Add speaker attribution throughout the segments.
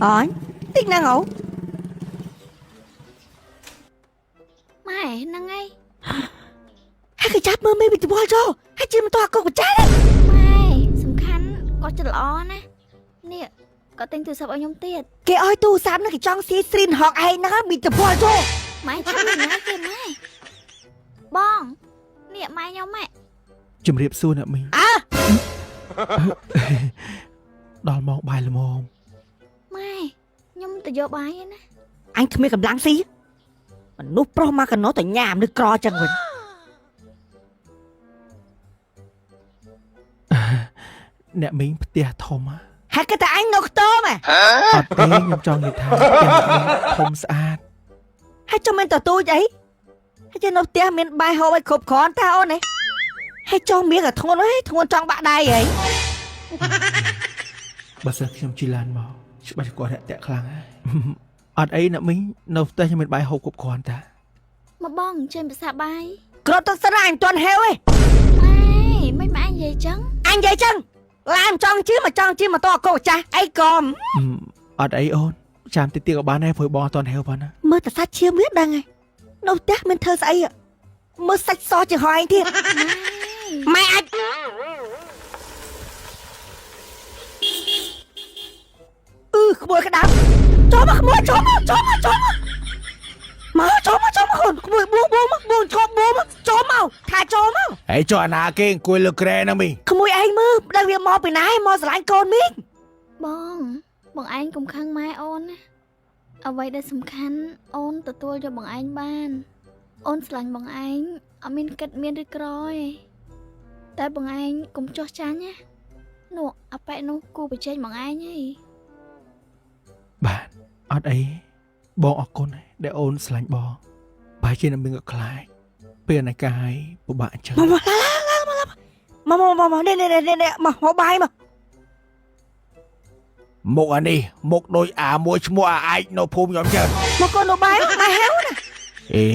Speaker 1: អញតិចណាស់ហៅ
Speaker 2: ម៉ែហ្នឹងឯង
Speaker 1: ហើយគេចាប់មើលមេវិទ្យាចូលហើយជិះម៉ូតូអាកុកបច្ចាស់
Speaker 2: ម៉ែសំខាន់គាត់ចិត្តល្អណាស់នេះគាត់ទិញទូរស័ព្ទឲ្យខ្ញុំទៀត
Speaker 1: គេឲ្យទូរស័ព្ទហ្នឹងគេចង់ស៊ីស្រីនហកឯងហ្នឹងមីតពលចូល
Speaker 2: ម៉ែឆាប់ណាស់គេម៉ែបងនេះម៉ែខ្ញុំម៉ែ
Speaker 3: ជំរាបសួរអ្នកមីង
Speaker 1: អើ
Speaker 3: ដល់ម៉ោងបាយល្មម
Speaker 2: ម៉ែខ្ញុំទៅយកបាយឯណា
Speaker 1: អញគ្មានកម្លាំងស៊ីមនុស្សប្រុសមកកណោតែញ៉ាំឬក្រចឹងវិញ
Speaker 3: អ្នកមីងផ្ទះធំហ៎
Speaker 1: ហើយគេតែអញនៅខ្ទមហ៎
Speaker 3: អត់ទេខ្ញុំចង់និយាយថាផ្ទះអ្នកមីងធំស្អាត
Speaker 1: ហើយចុះមិនតទូចអីហើយចេះនៅផ្ទះមានបាយហូបឲ្យគ្រប់គ្រាន់តាអូនឯងហើយចុះមានក៏ធ្ងន់ហីធ្ងន់ចង់បាក់ដៃហី
Speaker 3: បើសិនខ្ញុំជិះឡានមកច្បាស់ជាគាត់រាក់ទាក់ខ្លាំងហើយអត់អីអ្នកមីងនៅផ្ទះខ្ញុំមានបាយហូបគ្រប់គ្រាន់តា
Speaker 2: មកបងអញ្ជើញភាសាបាយ
Speaker 1: ក្រត់ទឹកសិនអញមិនទាន់ហេវឯង
Speaker 2: ម៉ែមិនម៉ែនិយាយចឹង
Speaker 1: អញនិយាយចឹងឡានចង់ជិះមកចង់ជិះម៉ូតូអាកុកចាស់អីក៏ម
Speaker 3: អឺអត់អីអូនចាំតិចទៀតក៏បានដែរព្រោះបងអត់ទាន់ហេវផងណា
Speaker 1: មើលតែសាច់ឈាមវាដឹងហើយនៅផ្ទះមានធ្វើស្អីហ៎មើលសាច់សជាងហោឯងទៀត
Speaker 2: ម៉ែ
Speaker 1: ម៉ែអាចអឺក្មួយក្តាប់ចូលមកក្មួយចូលមកចូលមកចូលមកមកចូលមកចូលមកកូនក្មួយបួងបួងមកបួងឈប់បួងមកចូលមកថាចូលមក
Speaker 4: ហើយចុះអាណាគេអង្គុយលើគ្រែហ្នឹងមីង
Speaker 1: ក្មួយឯងមើលដឹងវាមកពីណាឯងមកស្រឡាញ់កូនមីង
Speaker 2: បងបងឯងកុំខឹងម៉ែអូនណាអ្វីដែលសំខាន់អូនទទួលយកបងឯងបាន អូនស្រឡាញ់បងឯងអត់មានគិតមានឬក្រទេតែបងឯងកុំចោះចាញ់ណានោះអាប៉ែនោះគូប្រជែងបងឯងហី
Speaker 3: បាទអត់អីបងអរគុណដែលអូនស្រឡាញ់បងបើជាអ្នកមីងក៏ខ្លាចពេលអនាកាយពិបាកអញ្ចឹង
Speaker 1: មកមកឡាឡាឡាមកមកមកមកនេះនេះនេះនេះមកមកបាយមក
Speaker 4: មុខអានេះមុខដូចអាមួយឈ្មោះអាឯកនៅភូមិខ្ញុំចឹង
Speaker 1: មកកូននៅបាយមកហៅណា
Speaker 4: អេ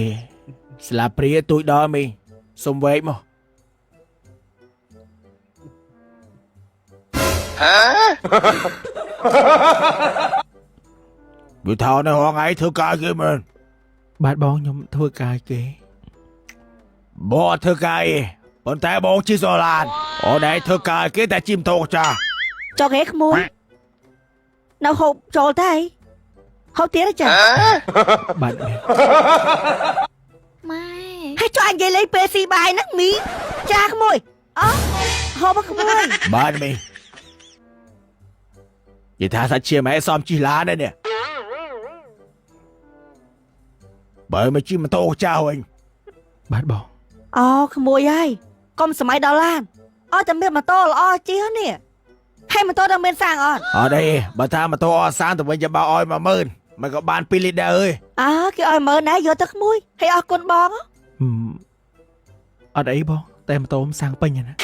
Speaker 4: ស្លាព្រាទូចដល់មីងសុំវែកមកវាថានៅហងៃធ្វើការគេមែន
Speaker 3: បាទបងខ្ញុំធ្វើការឲ្យគេ
Speaker 4: បងអត់ធ្វើការអីប៉ុន្តែបងជិះសូឡានអូនឯងធ្វើការឲ្យគេតែជិះម៉ូតូចាស់
Speaker 1: ចុកហេក្មួយនៅហូបចូលតែហូបទៀតទេចា
Speaker 3: បាទមីង
Speaker 2: ម៉ែ
Speaker 1: ហើយចុះអញនិយាយលេងពេលស៊ីបាយហ្នឹងមីចាក្មួយអោហូបមកក្មួយ
Speaker 4: បាទមីងនិយាយថាសាច់ឈាមឯងសមជិះឡានឯនេះបើមកជិះម៉ូតូចាស់វិញ
Speaker 3: បាទបង
Speaker 1: អូក្មួយហើយកុំសម័យដល់ឡានអត់តែមានម៉ូតូល្អជិះនេះហើយម៉ូតូដល់មានសាំងអត់
Speaker 4: អត់ទេបើថាម៉ូតូអត់សានទៅវិញจะបោកឲ្យ10000មិនក៏បាន2លីត្រដែរអើយ
Speaker 1: អើគេឲ្យមើលណាយកទៅក្មួយហើយអរគុណបង
Speaker 3: ហឹមអត់អីបងតែម៉ូតូមិនសាំងពេញហ្នឹងណា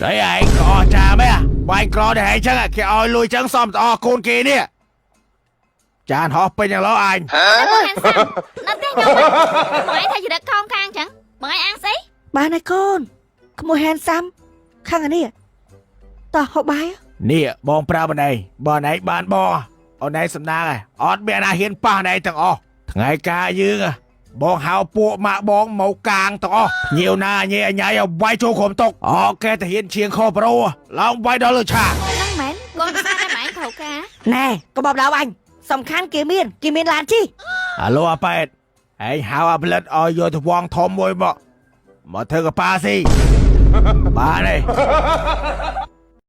Speaker 4: ស្អីឯងក៏អស់ចាមែនបាញ់ក្រដែរឯងចឹងគេឲ្យលុយចឹងសមតអកូនគេនេះចានហោះពេញយ៉ាងឡោអញ
Speaker 2: តែបងហានសាំនៅផ្ទះខ្ញុំបងឯងថាចរិតខំខាងចឹងបងឯងអាងស្អី
Speaker 1: បានហើយកូនក្មួយហានសាំខាងអានេះតោះហូបបាយ
Speaker 4: នេះបងប្រាប់អនឯងបើអនឯងបានបងអនឯងសំណាងឯងអត់មានអាណាហ៊ានប៉ះអនឯងទាំងអស់ថ្ងៃការយើងបងហៅពួកម៉ាក់បងមកកាងទាំងអស់ញៀវណាញ៉ៃញ៉ៃឲ្យវាយចូលក្រុមតុកអូគេទៅហ៊ានឈៀងខុសប្រូឡើងវាយដល់លើឆាក
Speaker 2: ហ្នឹងមែនកូនភាសាតែបងឯងត្រូវការ
Speaker 1: ណែកុំបបដៅអញសំខាន់គេមានគេមានឡានជិះ
Speaker 4: អាឡូអាប៉ែតឯងហៅអាផលិតឲ្យយកទៅវងធំមួយមកមកធ្វើកប៉ាស៊ីបានទេ